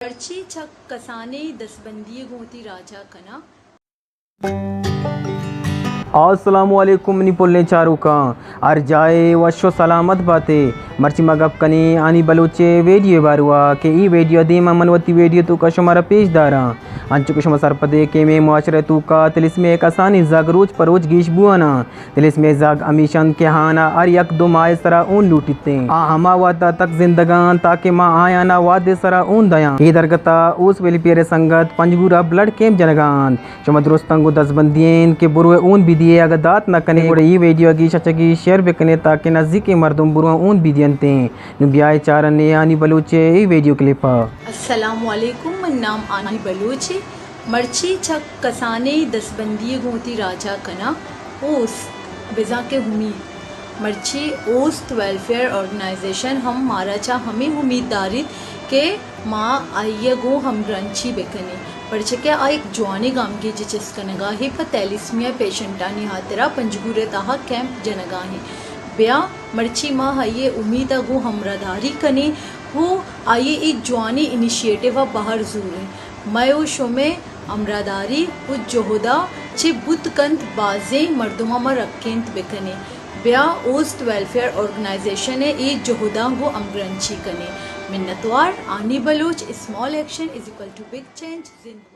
مرچی چہ کسانیں دزبندی ءَ گوں وتی راج ءَ کناں۔ السلام علیکم منی پلیں چاروکاں، ہر جاہ ءَ وش ءُ سلامت بات ئے۔ مرچی ما گپ کنیں ہانی بلوچ ءِ ویڈیو ءِ باروا کہ اے ویڈیو ءَ دیم ءَ من وتی ویڈیو ءِ توکا شمارا پیش داراں۔ انچو کہ شما سرپد ئے کہ مئے معاشرہ ءِ توکا طلسم ءِ کسانیں زھگ روچ پہ روچ گیش بوان اَنت۔ طلسم ءِ زھگ ہمیش اَنت کہ آھاں ءَ ہر یک دو ماہ ءِ سرا ھون لوٹیت ایں۔ آ ھما وھد ءَ تک زندگ اَنت تاکہ ما آیاں ءَ وھد ءِ سرا ھون دیاں۔ اے درگت ءَ اوست ویلفیئر ءِ سنگت پنجگور ءَ بلڈ کیمپ جنگ ءَ اَنت۔ شما درستاں گوں دزبندی ایں کہ برو ءُ ھون بدئے، اگر دات نہ کن ئے گڑا اے ویڈیو ءَ گیش ءَ چہ گیش شیئر بکن ئے تاکہ نزیکیں مردم برو ءُ ھون بدینت ایں۔ نوں بیا ئے چارن ایں ہانی بلوچ ءِ اے ویڈیو کلپ ءَ۔ السلام علیکم، من نام ہانی بلوچ ایں۔ مرچی چہ کسانیں دزبندی ءَ گوں وتی راج ءَ کناں اوست، بزاں کہ امیت۔ مرچی اوست ویلفیئر آرگنائزیشن ھم مارا چہ ھمے امیت داریت کہ ما آئی ءَ گوں ھمگرنچی بکنیں، پرچہ کہ آ یک جوانیں گامگیجے چست کنگ ءَ ایں، پہ تھیلیسیمیا پیشنٹانی ھاترا پنجگور ءِ تہا کیمپ جنگ ءَ ایں۔ بیا مرچی ما آئی ءِ امیت ءَ گوں ھمراہداری کنیں ءُ آئی ءِ اے جوانیں انیشیٹو ءَ بہر زوریں۔ مئے ءُ شمئے ھمراہداری ءُ جہد ءَ چہ بوت کنت بازیں مردماں ما رکینت بکنیں۔ بیا اوست ویلفیئر آرگنائزیشن ءِ اے جہداں گوں ھمگرنچی کنیں۔ منتوار، ہانی Baloch, A small action is equal to big change، زندہ بات۔